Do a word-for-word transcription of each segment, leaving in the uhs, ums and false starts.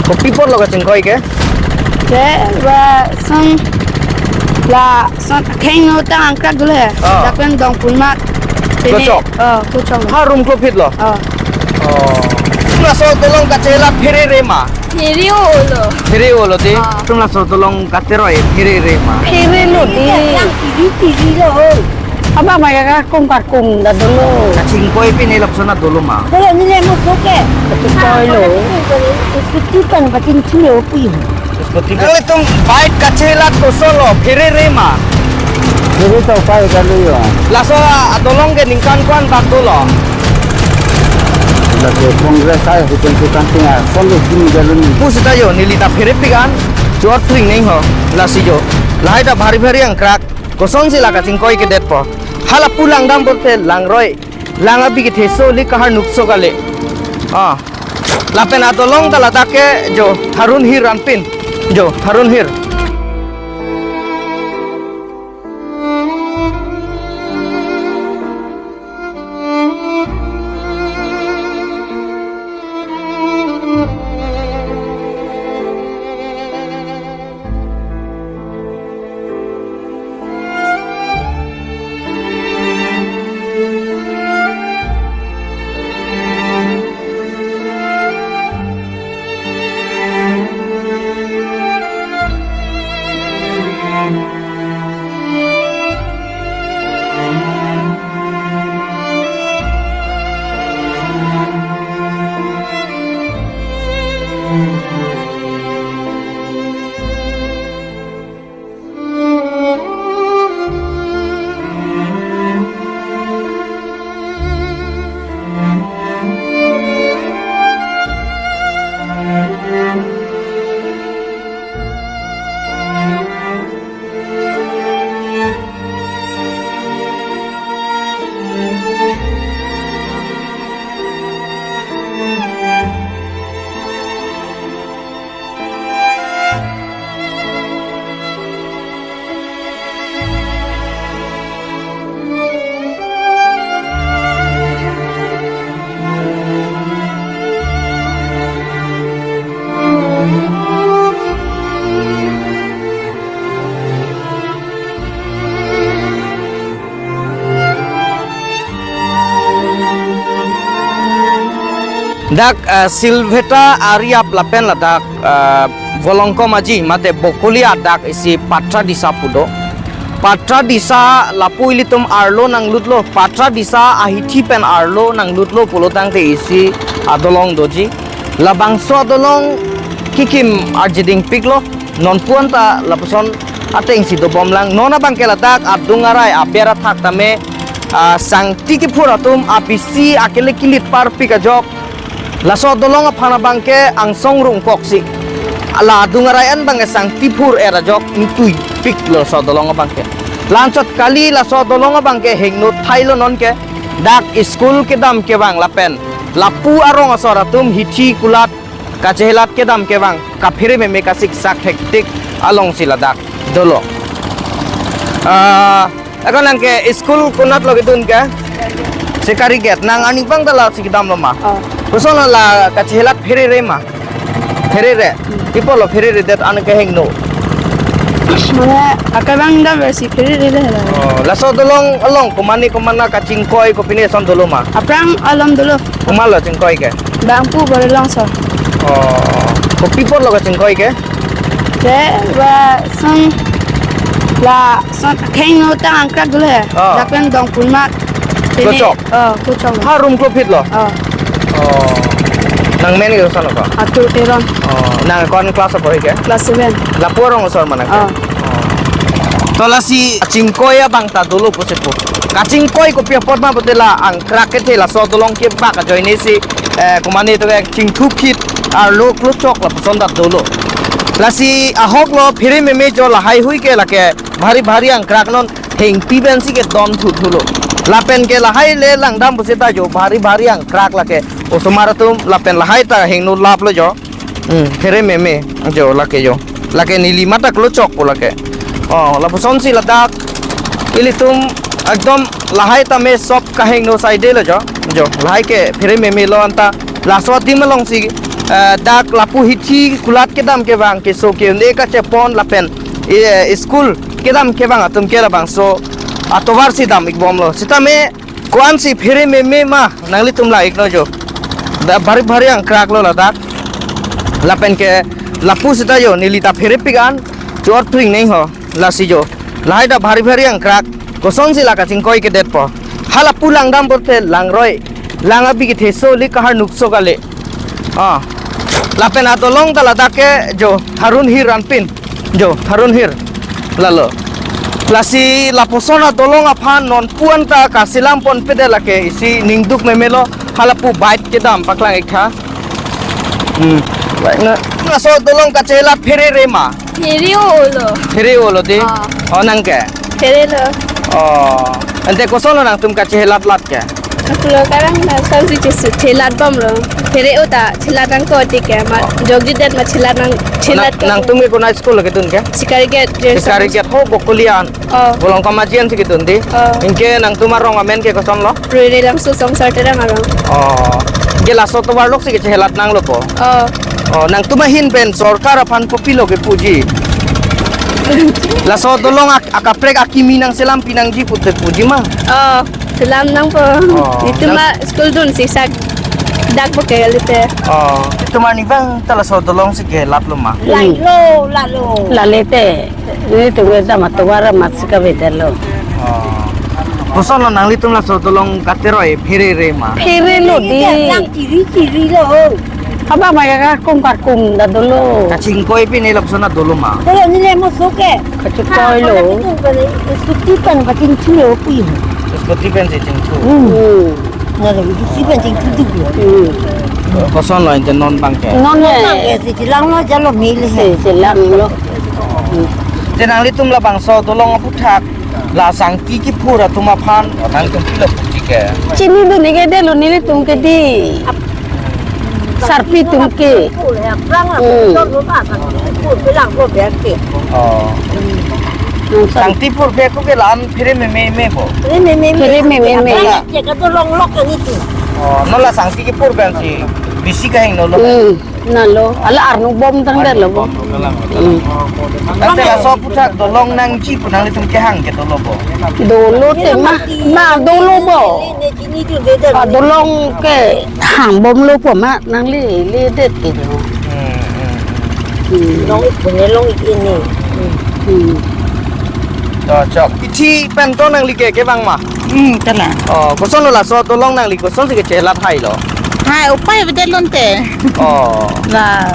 Kopi apotlo kachingkoi ke? Ke, ba, son, lason akheng no ta angkrak dolo he. Ah. Dak pen dong pun mat. Pini, Klochok? Oh, klochok. Ha, room klophitlo? Oh. Oh. Laso dolong kachelat pherere ma? Phere-olo. Phere-olo de. Ah. Latum laso dolong kateroi pherere ma? Pherelo de. Yang phere pherelo. Aba maya ka kung kar kung da dolo. Kachingkoi pine lapuson dolo ma? Dolo nile mo soke. Kachingkoi lo. Scooty kan kachingkoi lo pui. Scooty kan. Nangtum bike kachelat kosonlo, pherere ma? Phere to pai kali yo. Laso adolong ke ningkan ko-an bak dolo? Lake Congress ai hutan hutan tinga, Congress kini jalun. Pusita yo, neli ta pherepik an, chor tring neng ho, lasi yo. Lahai ta bhari bhari angkrak, kosonsi la kachingkoi kedetpo. Hala pu langdam borte langroi, lang abi kethe so li kahar nukso kali. Ah. Lapen adolong ta ladak ke jo, Tharun Hir anpin. Jo, Tharun Hir. Dak, eh, Silveta Ariap lapen ladak, eh, Volongkom Aji mate Bokolia dak isi Patra Disa pu do. Patra Disa lapu ilitum arlo nanglutlo, Patra Disa ahithi pen arlo nanglutlo pulo tangte isi adolong doji. Labangso adolong kikim arjiding piklo. Non pu-an ta lapuson atengsi dobom lang. Non abangke ladak adung arai aber athak tame, ah, sangti kiphur atum apisi akele kilit parpik ajok. Laso dolong aphan abangke angsong rungkoksi. La adung arai an abangke sangti phur er ajok ingtui piklo laso dolong abangke. La-anchot kali laso dolong abangke hingno thailo nonke. Dak school kedam kevang lapen lapu arong asor atum hithi kulat kachelat kedam kevang kaphere meme kasiksak hektik alongsi ladak dolo. Ah, ako nangke school konatlo kedun ke? Sekari gate nang arni abang ta lasi kedamlo ma? Oh. Kosonlo la kachelat pherere ma? Pherere. Pi apotlo pherere det an kehingno? Mane akevang damversi pherere le la. Oh, laso dolong along komatne komatne kachingkoi kopine ason dolo ma? Aphrang alom dolo. Komatlo chingkoi ke? Bangpu Borelong so. Oh, kopi apotlo kachingkoi ke? Ke, ba, son, lason akheng no ta angkrak dolo he. Ah. Dak pen dong pun mat. Pini, Klochok? Oh, klochok. Ha, room klophitlo? Oh. Oh. Nang men ke ason ko? Atur Teron. Oh, nang ko-an class apor ke? Class seven. Lapu arong asor ma nang ke? Oh. To lasi chingkoi abang ta dolo pusi pu. Kachingkoi kopi apot ma pute la angkrak kethe laso dolong kebak ajoine si, eh, komatne to ke chingthuphit arlo klochok lapuson ta dolo. Lasi ahoklo phere meme jo lahai hui ke lake bhari bhari angkrak non hengpi pensi kedon thuthulo. Lapen ke lahai le langdam pusita jo bhari bhari angkrak lake. Osomar atum lapen lahai ta hingno laplo jo. Hmm, phere meme jo lake jo. Lake neli mata klochok pu lake. Oh, lapusonsi ladak ilitum ekdom lahai tame sop kahingno saidelo jo. Jo, lahai ke phere meme lo anta laso adim alongsi eh, dak lapu hithi kulat kedam kevang, keso ke-un-e kachepon lapen, eh, school kedam kevang atum ke labangso atovar si dam-ik bomlo. Sitame ko-an si phere meme ma nanglitum la-iknon jo. Da bhari bhari angkrak lo ladak. Lapen ke lapu sita jo neli ta pherepik an chot pring neng ho. Lasi jo. Lahai ta bhari bhari angkrak. Kosonsi la kachingkoi kedetpo. Hala pu langdam porte langroi. Lang abi ketheso li kahar nukso kali. Ah. Lapen adolong ta ladak ke jo Tharun Hir anpin. Jo Tharun Hir. Lalo. Lasi lapuson adolong aphan non pu-an ta kasilam ponpedet lake isi ningduk memelo hala pu bike kedam paklang-ik tha. Hmm. Baik na. Laso adolong kachelat pherere ma. Phere-olo. Phere-olo di? Ah. Oh, nang ke? Pherelo. Oh. Ante kosonlo nangtum kachelat lat ke? Ako lo karang na sab si chesu chelat bomlo. Phere-o ta chelat nangkok ti ke ma. Oh. Jogjidet ma chelat nang chelat. Nang, nangtum ke konat school lo kedun ke? Sikari Gate. Sikari Gate ho Bokulian. Oh. Bolong Kamajian si kedun di. Oh. Anke nangtum arong amen ke kosonlo? Rere Langso Songsar Terang arong. Oh. Anke laso tovar lok si kechelat nanglo po. Oh. Oh, nangtum ahin pen sorkar aphan kopilo kepuji? Laso adolong ak-, akaprek akimi nangselam pinangji pute puji ma? Oh, selam nangpo. Oh, nelitum nang- ma school dunsi sak dak po ke kalite. Oh, nelitum arnivang ta laso adolong si kelatlo ma? Lalo, lalo. Lale te. Nelitum ke dam atovar amat si kavedetlo. Oh. Kosonlo nanglitum laso adolong kateroi pherere ma? Pherelo di. Lang chiri chiri lo. Haba ma ya karkum karkum ta dolo. Kachingkoi pine lapuson ta dolo ma? Dolo, neli mo soke. Kachingkoi lo. Scooty pen kachingthu lo pu. Scooty pen si chingthu. Hmm. Hmm. Na lo, scooty pen chingthu duk lo. Hmm. Kosonlo ante non abang ke? Non ke. Non abang ke si chelang lo, jalo mil he. Si chelang lo. Te nanglitum labangso adolong aphuthak la sangti kiphur atum aphan nangtum pilo puji ke? Chinidun-ik-edetlo nelitum ke di. Sarpi atum ke. Hmm. Oh. Hmm, sar- Sangti purphe ko ke la-an phere meme me bo? Phere meme me. Phere meme me. Abang ke adolong lok ke nelitum. Oh, non la sangti kiphur pensi bisi kahengnolo. Hmm. Nalo, hala arnubom tangdetlo bo. Arnubom tangdetlo. Hmm. Ante laso aphuthak adolong nangji pu nanglitum kehang ke dolo bo? Dolo te ma, ma dolo bo. Adolong ke hangbomlo po ma nangleledet ke jo. Hmm, hmm, hmm. Hmm. Long-ik pune long-ik ini. Hmm. To chok. Hithi pen to nangli ke kevang ma? Hmm, tala. Oh, kosonlo laso adolong nangli kosonsi kechelat hailo? Hai, upai avedetlo ante. Oh. La,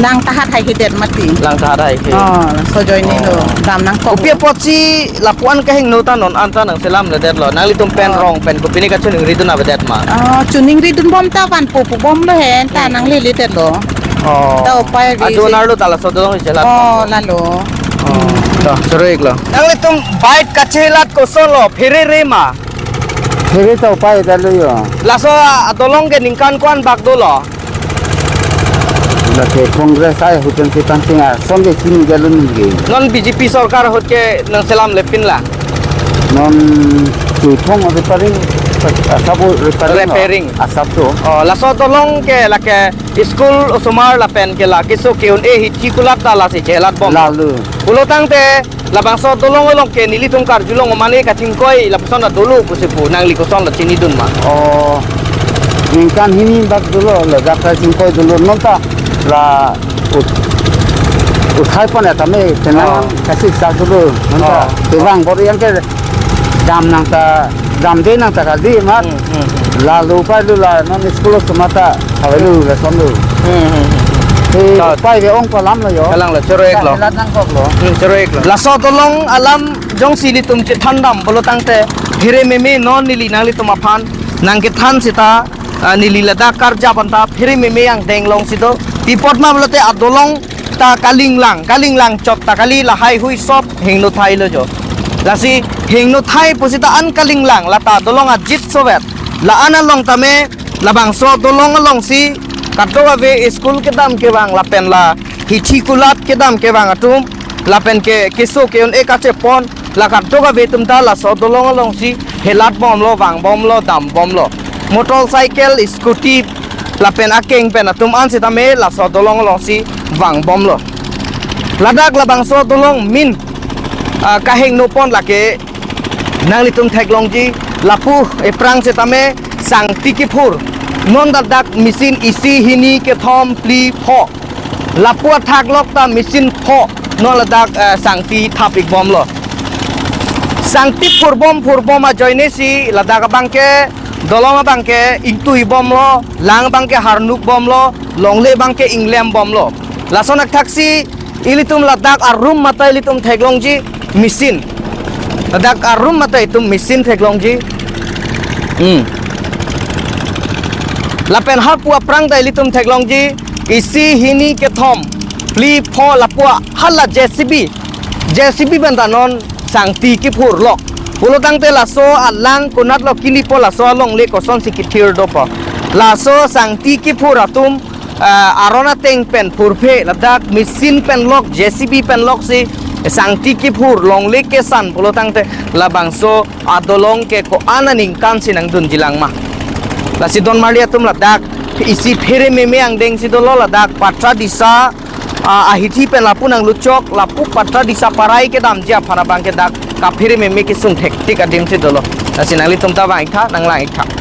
lang tahat haihedet mati. Lang tahat haihe. Oh, laso ajoine lo. Oh. Dam nangkok. Kopi apotsi lapu-an kehingno ta non anta nangselamledetlo? Nanglitum pen, oh, rong pen kopine kachiningridun avedet ma? Oh, chiningridun bom ta vanpo pu bomlo he, ta, hmm, nangleledetlo. Oh. Ta upai ave. Adon si arlo ta laso adolong chelat. Oh, lalo. Oh. To, choro-iklo. Nanglitum bike kachelat kosonlo, pherere ma? Phere ta upai ta lo jo. Laso adolong ke ningkan ko-an bak dolo? Lake Congress ahut pensi tangting ason ke chini jalun ke. Non B J P sorkar ahut ke nangselamlepin la? Non kethom repairing, asap repairing. Repairing. Asap to. Oh, laso adolong ke lake school osomar lapen ke la keso ke-un-e hithi kulat ta lasi chelat bom. Lalo. Pulo tangte labangso adolong along ke nelitum karjulong mane kachingkoi lapuson ta dolo pusi pu nangli kosonlo chinidun ma? Oh, ningkan hini bak dolo, ladak kachingkoi dolo non ta la ut-, uthai pon ya tame tenang, oh, kasiksak dolo non ta. Oh. Kevang bor yang ke dam nang ta, damde nang ta kali mat. Hmm, hmm, hmm. Lalo pai lo la non school osomar ta. Avelo lason lo. Hmm, hmm, hmm. Eh, ta- pai ke ong palam lo jo. Kalanglo, choro-iklo. Chelat nangkoklo. Hmm, choro-iklo. Laso adolong alam jongsi nelitum chethan dam pulo tangte phere meme non neli nanglitum aphan nangkethan seta, ah, neli ladak karjap anta phere meme angdeng alongsi do. Pi apot ma pulote adolong ta kalinglang, kalinglang chot ta kali, lahai hui sop hingno thailo jo. Lasi hingno thai pusita an kalinglang, lata adolong ajit sovet. La-an along tame labangso adolong alongsi kadokave school kedam kevang lapen la hithi kulat kedam kevang atum lapen ke keso ke-un-e kachepon la kadokave atum ta laso adolong alongsi helat bomlo, vang bomlo, dam bomlo. Motorcycle, scooty, lapen akeng pen atum an sitame laso dolong alongsi vangbomlo. Ladak labangso dolong min, ah, kahingno pon lake nanglitum theklongji, lapu ephrang sitame sangti kiphur. Non ladak machine isi hini kethom phli pho. Lapu athak lok ta machine pho. Non ladak, eh, sangti thap-ikbomlo. Sangti phurbom phurbom ajoine si ladak abangke, dolong abangke ingtuibomlo, lang abangke harnukbomlo, longle abangke inglembomlo. Lason akthaksi ilitum ladak arum mate ilitum theklongji machine. Ladak arum mate itum machine theklongji. Hmm. Lapen hapu aphrang ta ilitum theklongji isi hini kethom phli pho lapu hala J C B. J C B pen ta non sangti kiphurlok. Pulo tangte laso alang konatlo kilipo, laso alongle kosonsi kithir dopo. Laso sangti kiphur atum, ah, aron ateng pen phurphe ladak machine pen lok, J C B pen loksi sangti kiphur longle kesan pulo tangte labangso adolong ke ko-an aningkan si nangdunjilang ma. Lasi don marli atum ladak isi phere meme angdeng si dolo, ladak Patradisa, ah, ahithi pen lapu nangluchok, lapu Patradisa parai kedamji aphan abangke dak kaphere meme kesung thektik adim si dolo. Lasi nanglitum ta vang-iktha, nanglang-iktha.